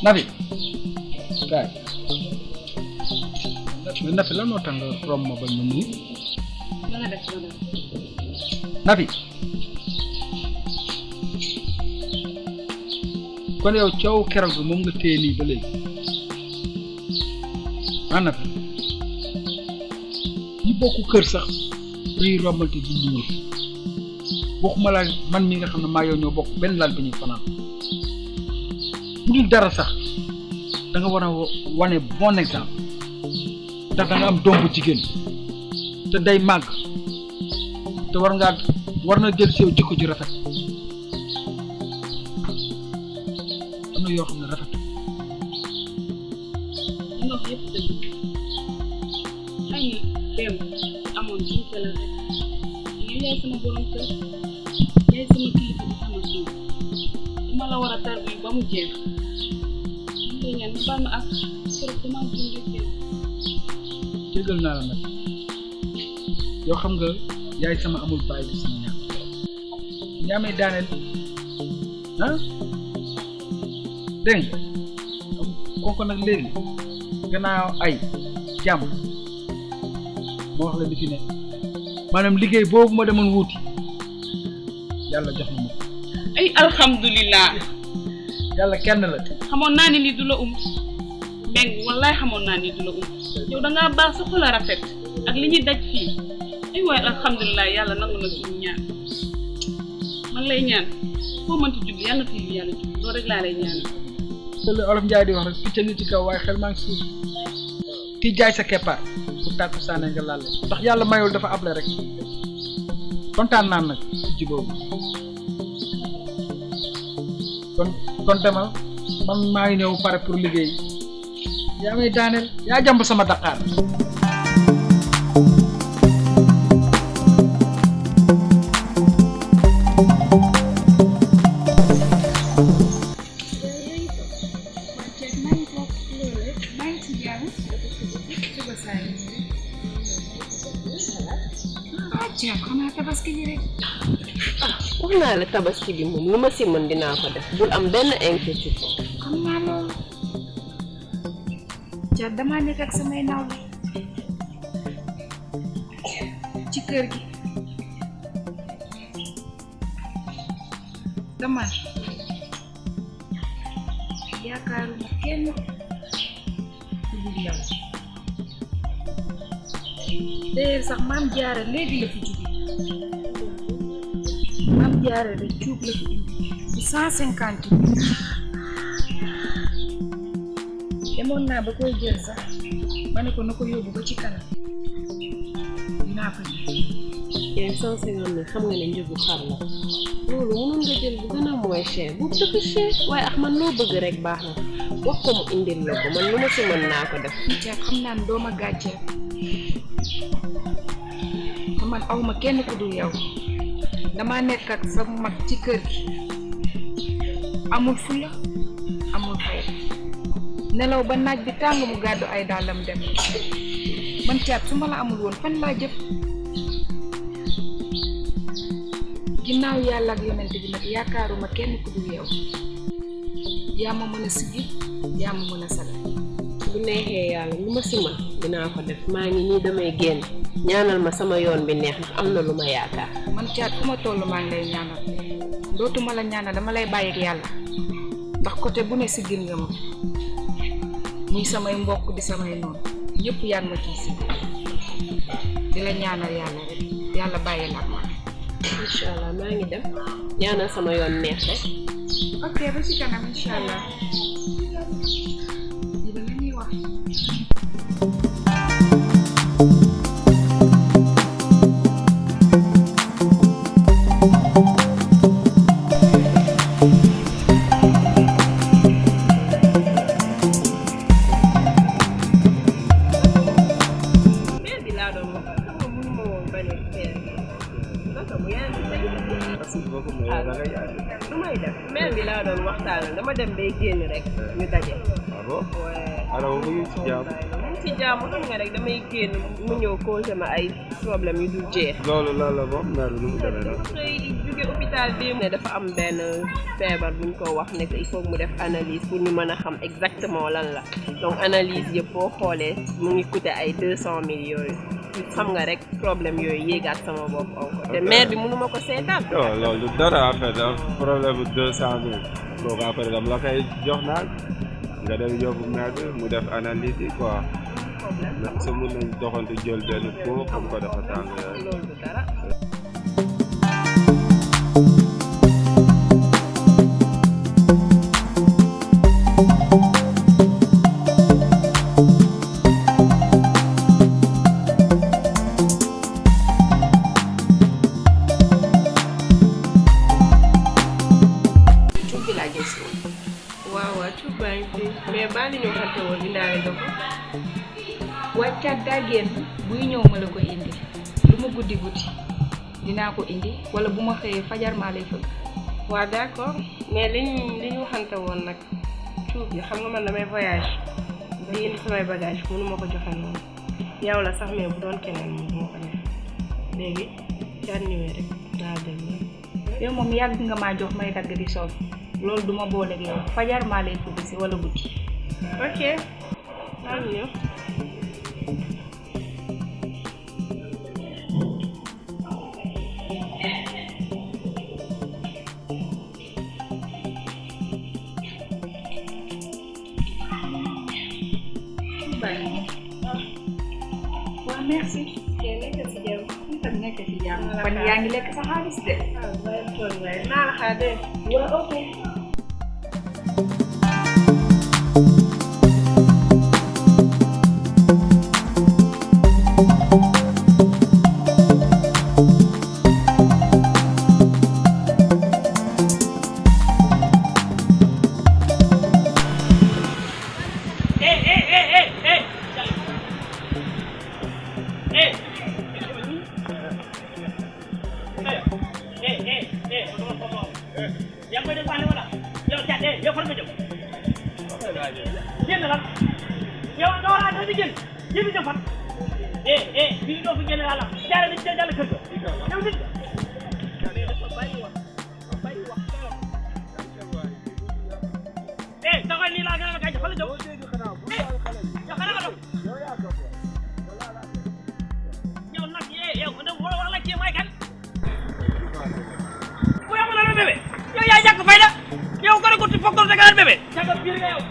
Nafi kaay Nafi lan moo tax nga romb ma bañ ma nuyu Nafi kon yow coow keroog bi moom nga téye nii ba léegi Nafi ñi bokku kër sax dañuy rombante di nuyu waxuma la man mi nga xam ne maa yow ñoo bokk benn lal bi ñuy fanaan bu dul dara sax da nga war a wane bon exemple ndax da nga am doom bu jigéen te day màgg te war na jël si yow jikko ji rafet am na yoo xam ne rafet amoon suñu kër la rek mais yaay sama borom kër yaay sama kilifa bi sama suuf dama la war a tarbi ba mu jeex ñu ngi ñaan baal ma ak kër dama am suñu dëkk jégal naa la nag yow xam nga yaay sama amul bàyyi bi sama ñàkk ñaamee daaneel dégg nga kooku nag léegi gannaaw ay jàmm moo wax la li fi ne maanaam liggéey boobu ma demoon wuuti yàlla jox na ma ay alhamdulilah yàlla kenn la xamoon naa ni lii du la Mbeng wallaay xamoon naa ni du la yow da ngaa baax sa xol a rafet ak li ñuy daj fii ay waay alhamdulilah yàlla nangu na suñu ñaan man lay ñaan foo mënti jub yàlla fi yàlla jub loolu rek laa lay ñaan loolu olof Njaay di wax rek picc ngi ci kaw waaye xel maa ngi suuf ki jaay sa keppaar bu tàkku saane nga laal ndax yàlla mayul dafa able rek kontaan naan nag ci boobu kon demal man maa ngi ñëw pare pour liggéey yaa may daaneel yaa jàmb sama daqaar wax naa la tabaski bi moom lu ma si mën dinaa ko def bul am benn inquiétude. xam naa loolu ca damaa nekk ak samay nawle ci kër gi dama yaakaaruma kenn ku dul yow d'ailleurs sax maam jaara léegi la fi jóge maam jaara rek cuub la fi indi ci 150 demoon naa ba koy jël sax ma ne ko na ko yóbbu ba ci kanam dinaa ko jël. yow 150 xam nga ne njëgu xar la loolu mënoon nga jël bu gën a mooy cher bu dafa cher waaye ak man loo bëgg rek baax na wax ko mu indil la ko man lu ma si mën naa ko def. ja xam naa ne doo ma gàcceel man awma kenn ku dul yow dama nekk ak sa mag ci kër gi amul fulla amul fay nelaw ba naaj bi tàng mu gàddu ay dàllam dem man caat su ma la amul woon fan laa jëf ginnaaw yàlla ak yonent bi nag yaakaaruma kenn ku dul yow yaa ma mën a siggi yaa ma mën a sagal bu neexee yàlla lu ma si mën dinaa ko def maa ngi nii damay génn ñaanal ma sama yoon bi neex ndax am na lu ma yaakaar. man caat fu ma toll maa ngi lay ñaanal dootuma la ñaanal dama lay bàyyi ak yàlla ndax côté bu ne siggil nga ma muy samay mbokk di samay noonu yëpp yaa ngi ma ciy sigg di la ñaanal yàlla rek yàlla bàyyi la ak man. incha allah maa ngi dem ñaanal sama yoon neex rek. ok ba ci kanam incha allah. dina la ñuy wax. mère bi laa doon waxtaanal dama dem day génn rek ñu daje. ah bon alors nga yëg ci jàmm si jàmm xam nga rek damay génn mu ñëw causé ma ay problème yu dul jeex. loolu lan la moom mère bi nu mu demee noonu. xëy jóge hôpital bi ne dafa am benn feebar buñ ko wax ne il faut mu def analyse pour ñu mën a xam exactement lan la donc analyse yëpp boo xoolee mu ngi coûté ay 200 000 yooyu xam nga rek problème yooyu yéegaat sama bopp encore te mère bi mënu ma ko seetaan. non loolu dara en fait problème bu 200 000 kooku après dama la koy jox naan nga dem yóbbu mère bi mu def analyse yi quoi. ndax sa mën nañ doxantu jël benn pot xam ko dafa tàng yooyu. loolu du dara. mais baa li ñu xamte woon indaale nga ko. wàccaat daa génn buy ñëw ma la ko indi lu ma guddi guddi dinaa ko indi wala bu ma xëyee fajar maa lay fëgg. waaw d'accord mais li ñu waxante woon nag cuub bi xam nga man damay voyage di indi samay bagage mënu ma ko joxe noonu yow la sax mais bu doon keneen moom moo ko ne léegi caat ñëwee rek daa dem yow moom yàgg nga maa jox may dagg di sol loolu duma boole ak yow fajar maa lay fëgg si wala guddi. ok maa ngi ñëw. waaw merci. nekk si jàmm. itam nekk si jàmm. kon yaa ngi lekk sa xaalis de. waaw naa la xaar de. waaw ok. yang koy defaale wala yow Thiat yow fan nga jëm génn lan yow doo laa doo di génn yéen jëm fan fii doo fi génn laa la jaare nañ ca jàll kër ga yow nit taxal nii laa gën a la kaay fan la jëm yow xanaa nga dox yow nag yow wax la kii mooy kan bu yow la bébé yow yaa ñàkk fayda yow ko ko foog doon tegaat bébé jaga biir nga yow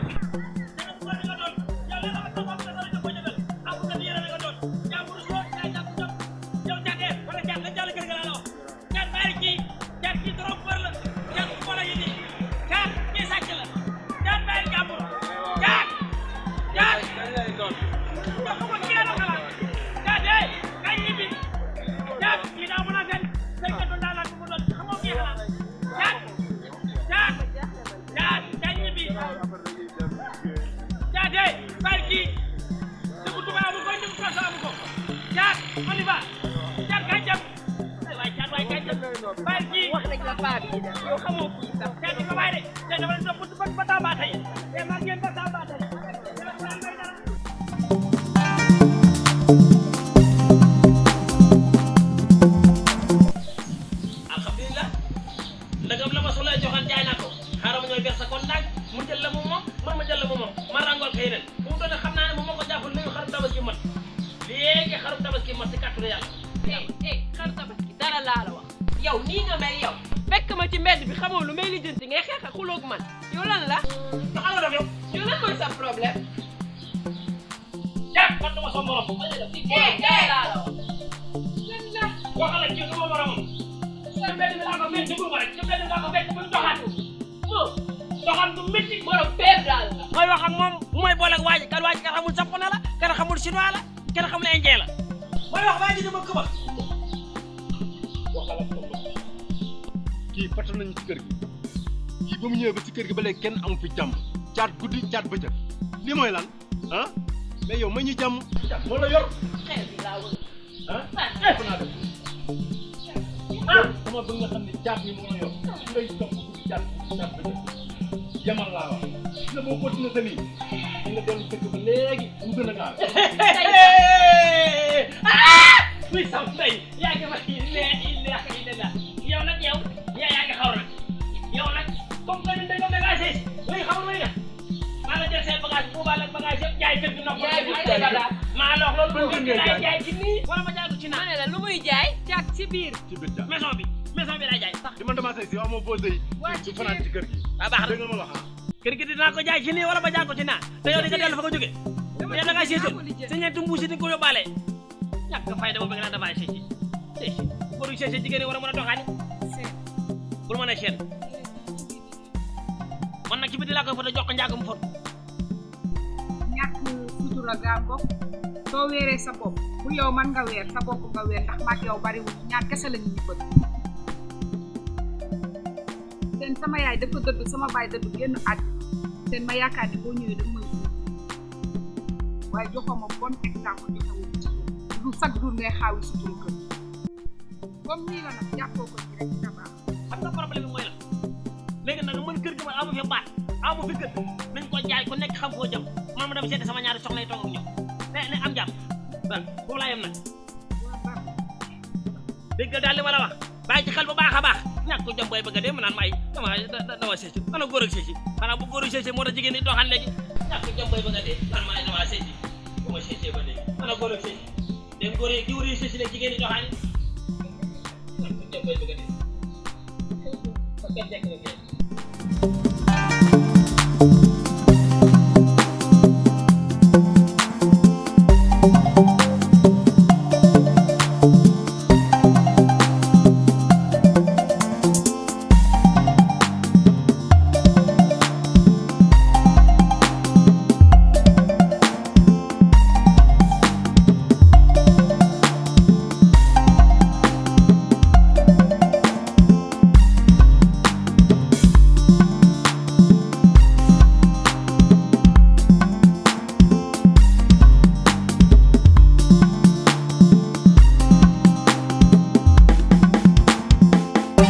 ndagam la ma soxla joxan jaay naa ko xaaral ma ñooy ber sa kon naag mu jël la mu moom man ma jël la mu moom ma ràngool ko yeneen fu mu doon xam naa ne moom moo ko jàppal nañu xarum tabaski mat léegi xarum tabaski mat si kàttanu yàlla xarum tabaski dara laa la wax yow nii nga mel yow fekk ma ci mbedd bi xamoo lu may lijjanti ngay xeex ak xuloog man yow lan la taxaw nga def yow yow lan mooy sa problème jaag man dama sa morom dara laa la wax waxal ak kii sama moromam sa mbedd mi laa ko fekk déglu ma rek sa mbedd mi laa ko fekk bu ñu doxaat doxaan bu métti borom peer daal la mooy wax ak moom mooy boole ak waaji kan xamul japonais la kan xamul chinois la kan xamul indien la mooy wax waaji dama ko wax kii fàttali nañu ci kër gi kii ba mu ñëwee ba ci kër gi ba léegi kenn amu fi jàmm caat guddi caat bëccëg lii mooy lan ah mais yow ma ñu jàmm moo la yor xeer bi laa wër ah fa naa def dama bëgg nga xam ne caat mi moo la yor ngay topp guddi caat bëccëg yamal laa wax gis nga boo continué sa nii di nga dellu dëkk ba léegi mu gën a gaaw. muy sam tey yaa ngi wax yow nag yaa ngi xaw nag yow nag comme que ñun dañoo bagage léegi xamul may def maa la jël seen bagage buubaal ak bagage yëpp jaay kër gi nopp maa la wax loolu kër gi laay jaay ci nii wala ma jaay ko ci ma naan ne la lu muy jaay caag ci biir ci biir Dia. maison bi laay jaay sax di man damaa sëy si amoo boo sëy. du fanaan ci kër gi. waaw baax na dégg nga ma wax ah. kër gi dinaa ko jaay ci nii wala ma jaay ko ci naan te yow di nga dellu fa ko jógee yow da ngaa séesé sa ñeenti mbuusi di nga ko yóbbaale ñàkk fay dama bëgg naa damay séesé séesé boru séesé jigéen ñi war a mën a doxaani bul mën a seen man nag ci biti laa koy foto jox ko njàng mu foto ñàkk sutura gaa bopp soo weeree sa bopp bu yow man nga weer sa bopp nga weer ndax maag yow bariwul ñaar kese la ñu bëgg seen sama yaay dafa dëdd sama baay dëdd génn àddina seen ma yaakaar ne boo ñëwee dama may waaye joxoo ma bon exemple joxewu lu chaque jour ngay xaawi sutura kër comme nii la nag jàppoo ko ci rek dina baax xam nga problème bi mooy la léegi nag man kër gi man amu fi baat amu fi kër nañ ko jaay ku nekk xam foo jëm man ma dem seeti sama ñaari soxna yi toog ak ñoom ne am jàmm waaw foofu laa yem nag dégg nga daal li ma la wax bàyyi ci xel bu baax a baax ñàkk ko jëm bay bëgg a dee mu naan ma ay dama séesi ana góor ak séesi xanaa bu góor ak séesi moo tax jigéen ñi doxaan léegi ñàkk ko jëm bay bëgg a dee naan ma ay dama séesi bu ma séesi ba léegi ana góor ak séesi dem góor yi góor yi séesi léegi jigéen ñi doxaan ñàkk ko jëm bay bëgg a dee fa kenn jekk na